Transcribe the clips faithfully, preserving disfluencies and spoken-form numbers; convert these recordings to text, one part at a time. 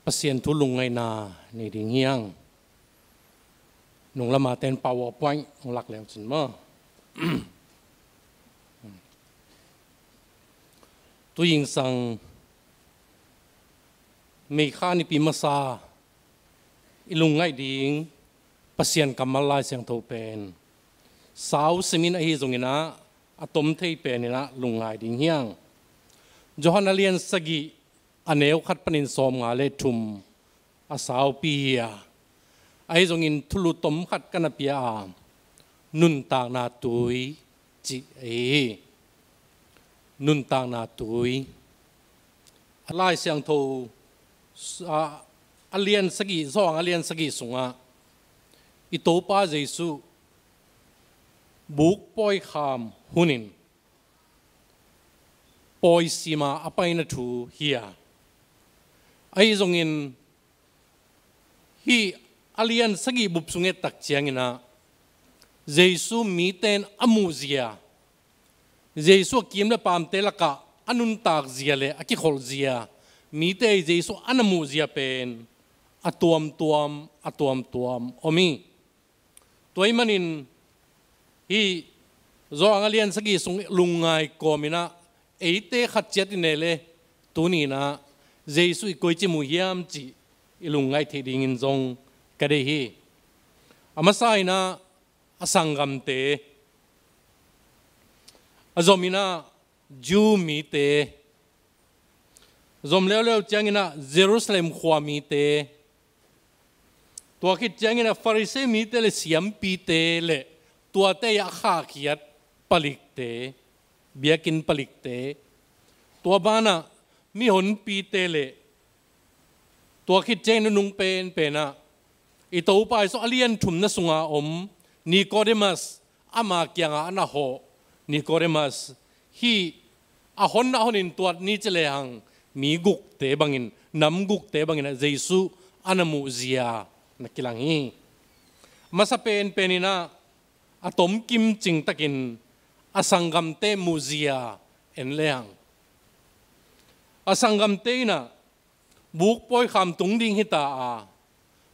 Pasian thu lungngaihna nei ding hiang. Nung lama ten PowerPoint hong lak leu cin maw. Tuingsang Meikha nipi masa i lungngaih ding Pasian kammal Lai Siangtho pen sau simin ahi zongin ah a tom thei penin ah lungngai ding hiang. Johan a lian sagih a neu khat panin sawmnga le thum a saupi hi a, ahi zongin thulu tom khat ka na pia a, nuntakna tui cih ahi hi. Nuntakna tui. Lai Siangtho a, a lian sagih, Johan a lian sagih sungah i Topa Jesuh buk pawikham hunin pawisima a paina thu hi a, ahi zongin hih a lian sagih bup sung et tak ciangin ah Jesuh mite in a muhzia, Jesuh a kim le paamte lakah a nuntakzia le a kikholhzia, mite Jesuh a na muhzia pen a tuamtuam, a tuamtuam om hi. Tua ahih manin hih Johan a lian sagih sung lungngai kawmin ah eite khat ciat i ne le tuni in ah Jesuh i koici muh hiam cih i lungngaih theih dingin zong ka deih hi. A masa in ah a sanggamte, a zom in ah Jew mite, zom leuleu ciangin ah Jerusalem khua mite, tua khit ciangin ah Pharisee mite le siampite le tuate a khahkhiat palikte, biakinn palikte, tua banah mihonpite le tua khit ciangin nunung penpen ah i Topa Jesuh a lian thumna sunga om Nicodemus, ama kiangah a na hawh Nicodemus, hih a hon a honin tuat ni ci lehang mi gukte bangin, nam gukte bangin ah Jesuh a na muhzia na kilang hi. Masa penpen in ah a tomkim cingtakin a sanggamte muhzia en lehang, a sanggamte in ah buk pawikham tung ding hi ta a,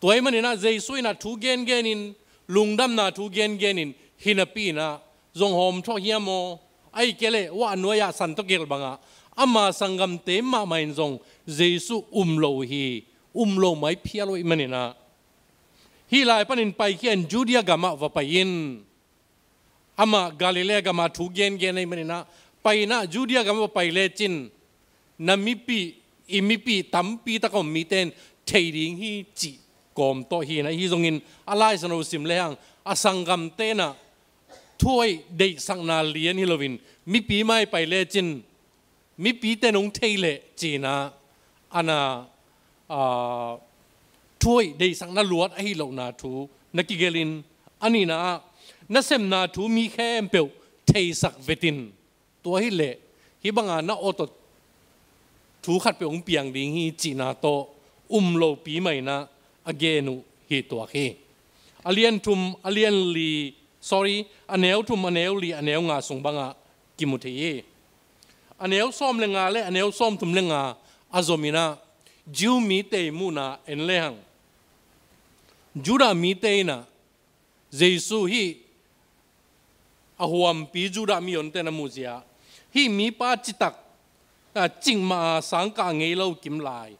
tua ahih manin ah Jesuh in ah thu gengenin, lungdamna thu gengenin, hi napi in ah zong hawm thawh hiam aw, ahih kei leh wah nuai-ah san tawh gelh bangah ama sanggamte mahmah in zong Jesuh um lo uh hi, um lo mai phial uh ahih manin ah hih lai panin paikhia in Judea gamah va pai in. Amah Galilee gamah thu gengen ahih manin ah pai in ah Judea gamah va pai lecin na mipih, i mipih tampi tak a om mite in thei ding hi cih kawm tawh hi in ah, hi zongin a Lai Siangtho sim lehang a sanggamte in ah thuhoih deihsakna lian hi loin mipi mai pai lecin mipite in hong thei leh ci in ah a na, aa, thuhoih deihsakna luat ahi lohna thu na kigelhin, a nihna ah nasemna thu mi khempeuh theisak vetin, tua hi leh hih banga na awt awt thu khatpeuh hong piang ding hi cihna tawh um lopi mah in ah a gen uh hi tuak hi. A lian thum, a lian li, sorry, a neu thum, a neu li, a neu nga sung bangah kimu thei hi. A neu sawm le nga le a neu sawm thum le nga a zom in ah Jew mite i muhna en lehang, Judah mite in ah Jesuh hih a huampi Judah mihonte na muhzia, hih mipa citak, a, cikmah a sangkah ngei lo kim lai,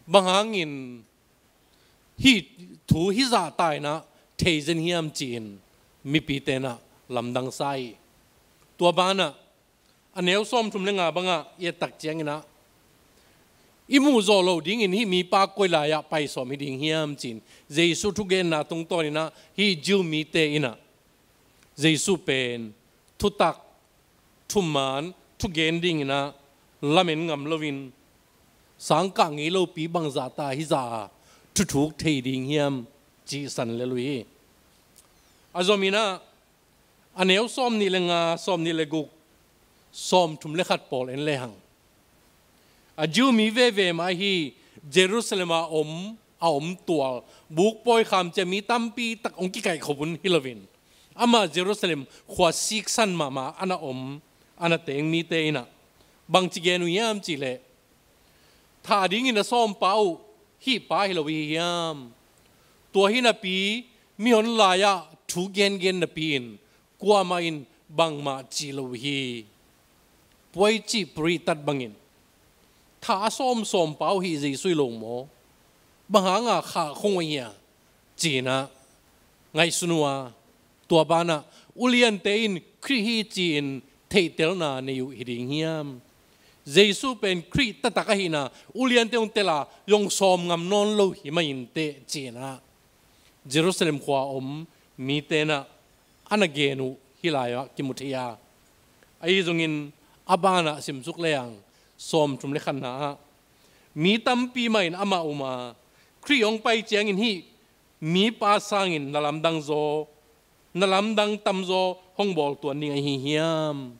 bang hangin hih thu hih zahta in ah thei zen hiam ci-in mipite in ah lamdang sa hi. Tua banah a neu sawm thum le nga bangah i et tak ciangin ah i muhzawh loh dingin hih mipa koi lai-ah pai sawm hi ding hiam ci-in Jesuh thugenna tungtawn in ah hih Jew mite in ah Jesuh pen thutak, thuman, thugen dingin ah lamen ngam loin sangkah ngei lopi bangzahta hih zah a thuthuk thei ding hiam cih san lel uh hi. A zom in ah, a neu sawm nih le nga, sawm nih le guk, sawm thum le khat pawl en lehang, a Jew mi veve mah ahi, Jerusalem a om, a om tual, buk pawi kham ciang mi tampi tak hong kikaihkhop un hi loin, amah Jerusalem khua siksan mahmah a na om, a na teng mite in ah bangci gen uh hiam cih leh, thah dingin a sawmpa uh hih pa hi lo hi hiam? Tua hi napi, mihon lai-ah thu gengen napi-in kuamah in bangmah cih lo uh hi. Puai cih puri tat bangin, thah a sawm sawmpa uh hih Jesu hi lo maw? Bang hanga khah khong uh hia? Ci-in ah ngaihsun uh a, tua banah uliante in Khrih hi ci-in theihtelna nei uh hi ding hiam? Jesu pen Khrih taktak ahihna uliante hong tel a, hong sawm ngam nawn lo hi mah inteh ci-in ah Jerusalem khua a om mite in ah a na gen uh hih lai-ah kimu thei a, ahi zongin a banah simsuk lehang, sawm thum le khatna ah, mi tampi mah in amah um a, Khrih hong pai ciangin hih mipa sangin na lamdang zaw, na lamdang tamzaw hong bawl tuan ding ahi hiam?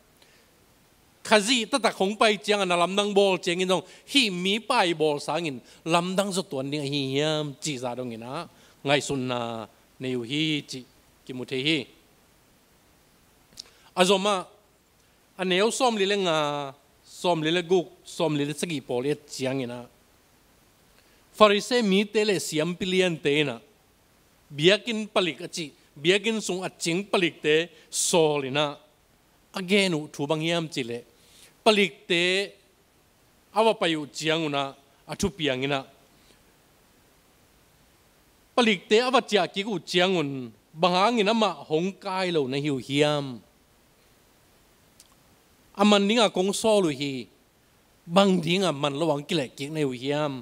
Khazih taktak hong pai ciangin na lamdang bawl ciangin zong hih mipa i bawl sangin lamdang zaw tuan ding ahi hiam cih zah dongin ah ngaihsunna nei uh hi cih kimu thei hi. A zomah, a neu sawmli le nga, sawmli le guk, sawmli le sagih pawl i et ciangin ah, Farisee mite le siampi liante in ah biakinn palik a cih, biakinn sung a cing palikte sawl in ah a gen uh thu bang hiam cih leh, palikte a va pai uh ciangun ah, a thupiang in ah, palikte a va ciah kik uh ciangun, bang hangin amah hong kai lo na hi uh hiam? A man dingah kong sawl uh hi, bang dingah man lo hong kileh kik na hi uh hiam?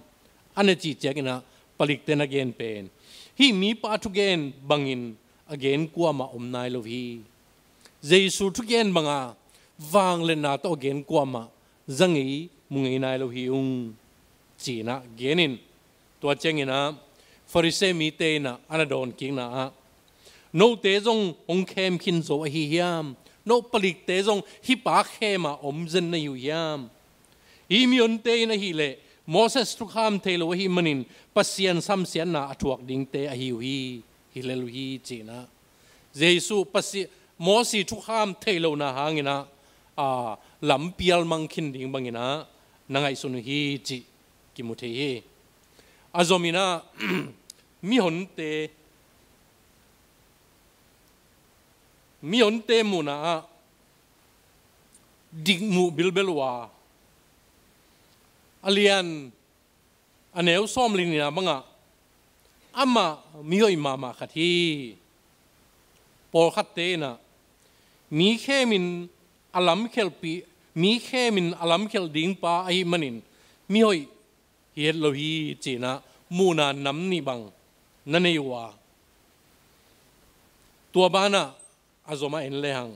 A na cih ciangin ah palikte na gen pen, hih mipa thugen bangin a gen kuamah om nai lo hi. Jesu thugen banga vangliatna tawh a gen kuamah za ngei mu ngei nai lo hi ung, ci-in ah genin, tua ciangin ah Farisee mite in ah a na dawn kikna ah, note zong hong khem khin zo ahi hiam? No palikte zong hih pa khem a om zen na hi uh hiam? Hih mihonte in ahih leh Moses thukham thei lo ahih manin Pasian samsiatna a thuak dingte ahi uh hi, hi lel uh hi, ci-in ah Jesu Pasi-, Mosi thukham thei lohna hangin ah, a, lampial mang khin ding bangin ah na ngaihsun uh hi cih kimu thei hi. A zom in ah, mihonte, mihonte muhna ah dikmuh bilbel uh a, a lian, a neu sawmli nihna bangah, amah mihoih mahmah khat hi. Pawlkhatte in ah, mi khemin a lamkhelhpih, mi khemin a lamkhelh ding pa ahih manin mihoih hi het lo hi, ci-in ah muhna nam nih bang na nei uh a, tua banah a zomah en lehang,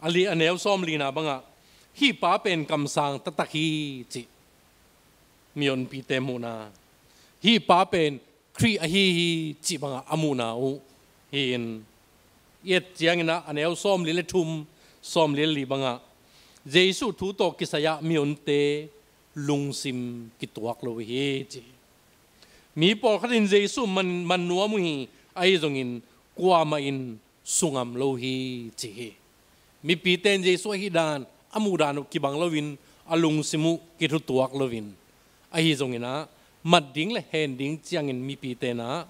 a li, a neu sawmlina bangah, hih pa pen kamsang taktak hi, cih mihonpite muhna, hih pa pen Khrih ahi hi, cih bangah a muhna uh hi-in, i et ciangin ah a neu sawmli le thum, sawmli le li bangah, Jesu thu tawh kisai-ah mihonte lungsim kituak lo hi, ci hi. Mi pawlkhat in Jesu man, man nuam uh hi, ahi zongin kuamah in sungam lo hi, ci hi. Mipite in Jesu ahih dan a muh dan uh kibang loin, a lungsim uh kithutuak loin, ahi zongin ah mat ding le hen ding ciangin mipite in ah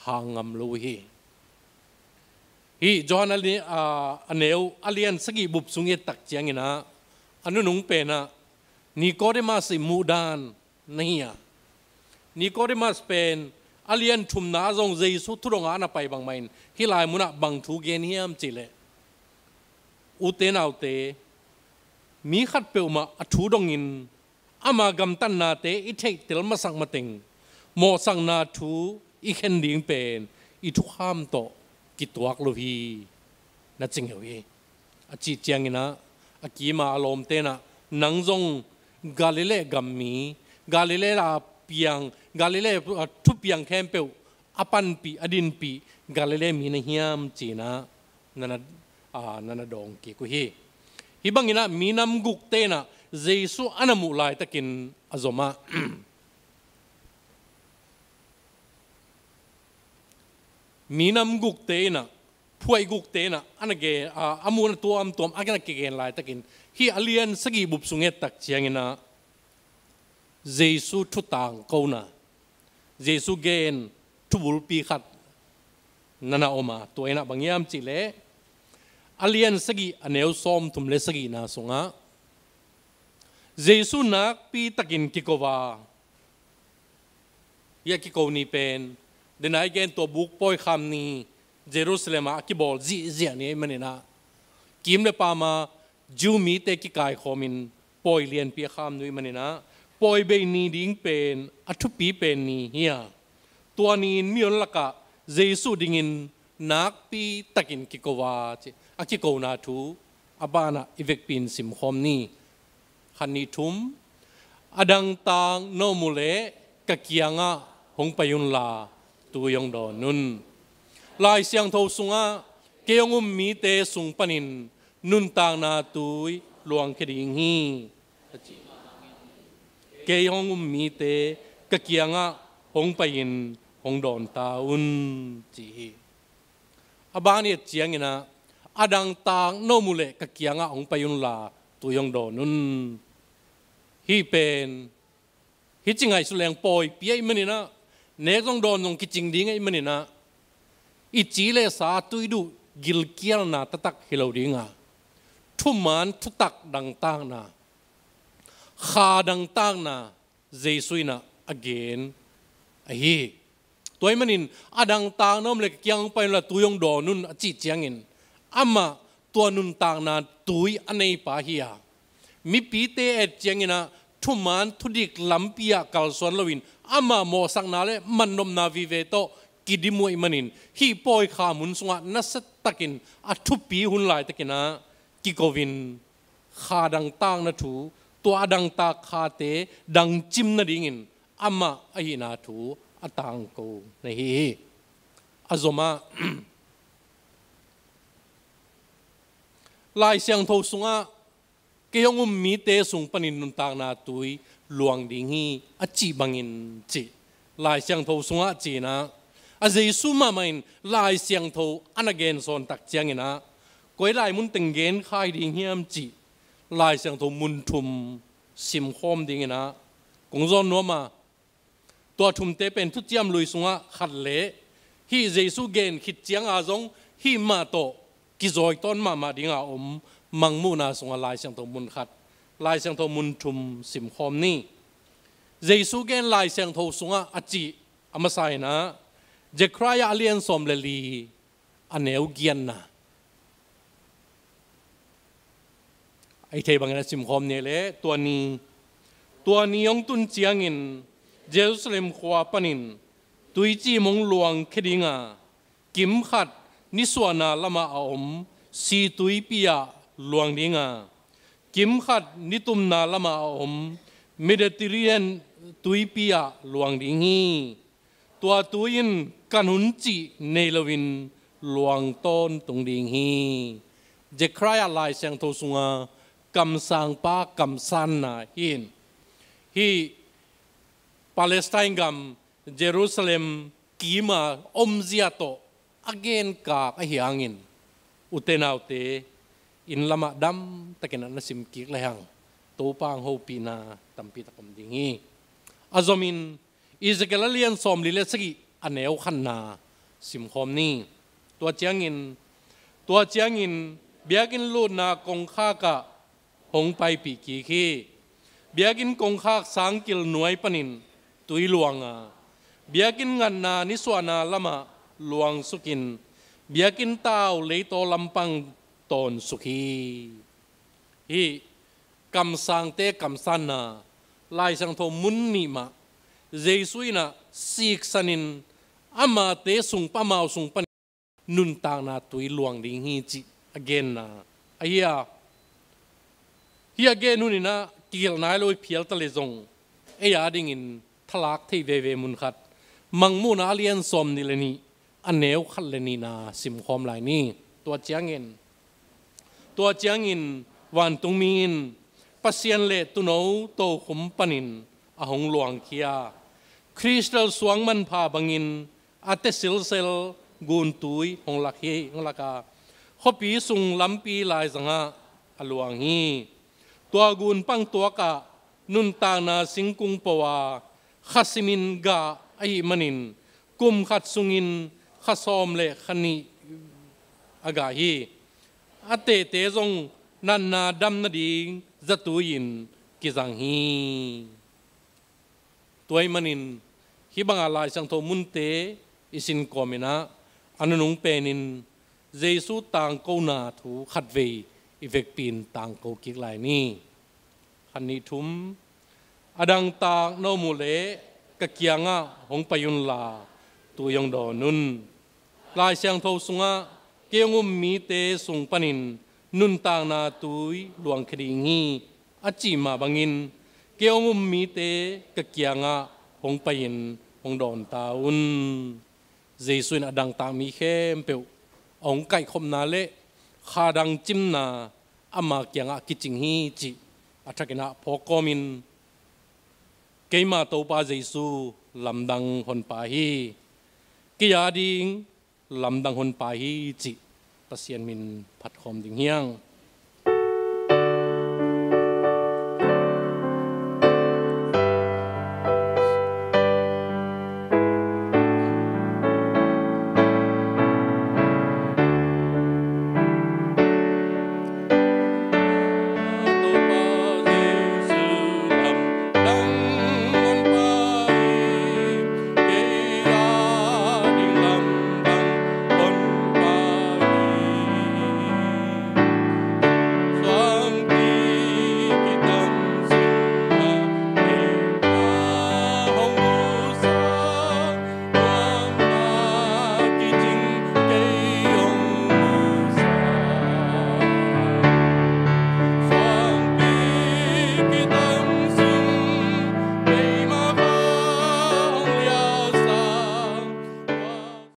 hang ngam lo hi. Hih Johan a li-, a, a neu a lian sagih bup sung i et tak ciangin ah, a nunung pen ah Nikodemus i muh dan na hi a, Nikodemus pen a lian thumna ah zong Jesu thudong a na pai bangmah in, hih lai munah bang thu gen hiam cih leh, ute naute, mi khat peuhmah a thu dongin ama gamtatnate i theihtel masak mateng, mawhsakna thu i khen ding pen i thukham tawh kituak lo hi, na ci ngeu hi. A cih ciangin ah, a kima a lawmte in ah, nang zong Galilee gammi, Galilee a piang Galilee a thupiang khempeuh a panpih, a dinpih Galilee mi na hiam ci-in ah na na, aa, na na dawng kik uh hi. Hih bangin ah minam gukte in ah Jesu a na muh laitakin a zom ah, minam gukte in ah, phuai gukte in ah a na gen, aa, a muhna tuamtuam a na kigen laitakin, hih a lian sagih bup sung i et tak ciangin ah Jesu thu tangkona, Jesu gen thu bulpi khat na na om a, tua in ah bang hiam cih leh a lian sagih a neu sawmthum le sagihna sungah Jesu nakpi takin kiko a, hih a kiko ni pen, den a i gen tua buk pawikham ni Jerusalem ah a kibawl zihziah ni ahih manin ah, kiim le paam a Jew mite kikaikhawmin pawi lianpi a kham uh ahih manin ah, pawi bei ni ding pen a thupi pen ni hi a, tua ni-in mihon lakah Jesu dingin nakpi takin kiko a, ci a kikona thu a banah i vekpi-in simkhawm ni. Khat, nih, thum. A dangtak na om uh leh ka kiangah hong pai unla tui hong dawn un. Lai Siangtho sungah, kei hong um mite sung panin nuntakna tui luangkhia ding hi, a ci. Kei hong um mite ka kiangah hong pai-in hong dawn ta un, ci hi. A ban i et ciangin ah, a dangtak na om uh leh ka kiangah hong pai unla tui hong dawn un. Hih pen, hih ci ngaihsut leng pawipi ahih manin ah, nek zong dawn zong kicing ding ahih manin ah, i ci le sa tuiduh gilkialna taktak hi lo ding a, thuman thutak dangtakna, kha dangtakna Jesu in ah a gen ahi hi. Tua ahih manin, a dangtak na om leh ka kiang hong pai unla tui hong dawn un, a cih ciangin, amah tua nuntakna tui a neipa hi a, mipite et ciangin ah thuman thudik lampi ah kalsuan loin, amah mawhsakna le mannopna vive tawh kidim uh ahih manin, hih pawikham hun sungah nasiatakin a thupi hun laitakin ah kiko-in, kha dangtakna thu, tua a dangtak khate dangcim nadingin amah ahihna thu a tangko na hi hi. A zom ah, Lai Siangtho sungah, kei hong um mite sung panin nuntakna tui luang ding hi, a cih bangin, ci. Lai Siangtho sungah ci-in ah, a Jesu mahmah in Lai Siangtho a na gen sawn tak ciangin ah, koi lai mun teng gen kha hi ding hiam cih Lai Siangtho mun thum simkhawm dingin ah kong zawn nuam a, tua thumte pen Thuciam Lui sungah khat le, hih Jesu gen khit ciang a zong hih mah tawh kizawi tawn mahmah ding a om Mangmuhna sungah Lai Siangtho mun khat, Lai Siangtho mun thum simkhawm ni. Jesu gen Lai Siangtho sungah a cih a masa in ah, Zekhariah a lian sawm le li, a neu giatna. A i theih bangin a simkhawm ni leh, tua ni, tua ni hong tun ciangin Jerusalem khua panin tuicim hong luangkhia ding a, kim khat nisuahna lamah a om Sea Tuipi ah luang ding a, kim khat nitumna lamah a om Mediterranean Tuipi ah luang ding hi. Tua tui in kan hun cih nei loin luang tawntung ding hi. Zekhariah Lai Siangtho sunga kamsangpa kamsanna hi in, hih Palestine gam Jerusalem kima omzia tawh a genkak ahih hangin, ute naute, inn lamah damtakin a na simkik lehang, Topa hong hopihna tampi tak om ding hi. A zomin, Ezekiel a lian sawmli le sagih, a neu khatna simkhawm ni. Tua ciangin, tua ciangin biakinn lutna kongkhak ah hong paipih kik hi. Biakinn kongkhak sangkil nuai panin tui luang a, biakinn ngatna nisuahna lamah luangsukin, biakinn tau leitaw lampang tawnsuk hi. Hih kamsangte kamsanna, Lai Siangtho mun nih mah, Jesu in a siksanin, amate sung pan, amau sung panin nuntakna tui luang ding hi cih a genna ahi a, hih a gen hun in a kigelh nai lo i phial ta leh zong, ei a dingin khalak thei veve mun khat, Mangmuhna a lian sawm nih le nih, a neu khat le nihna simkhawm lai ni. Tua ciangin, tua ciangin vantungmi in Pasian le Tuuno tokhom panin a hong luangkhia, crystal suang manpha bangin a tesilsel guntui hong lak hi, hong lak a, khuapi sung lampi laizangah a luang hi. Tua gun pangtuakah nuntakna singkung po a, kha simin gah ahih manin kum khat sungin kha sawm le kha nih a gah hi. A tehte zong natna dam nading zatui-in kizang hi. Tua ahih manin hih banga Lai Siangtho munte i sin kawmin ah, a nunung penin Jesu tangkona thu khatvei i vekpi-in tangko kik lai ni. Khat, nih, thum. A dangtak na om uh leh ka kiangah hong pai unla, tui hong dawn un. Lai Siangtho sungah, "Kei hong um mite sung panin nuntakna tui luangkhia ding hi," a cih mah bangin, kei hong um mite ka kiangah hong pai-in hong dawn ta un. Jesu in a dangtak mi khempeuh a hong kaihkhopna le kha dang cimna ama kiangah kicing hi cih a thakin ah phawk kawmin, keima Topa Jesu lamdang honpa hi. Kei a ding lamdang honpa hi cih Pasian min phatkhawm ding hi hang.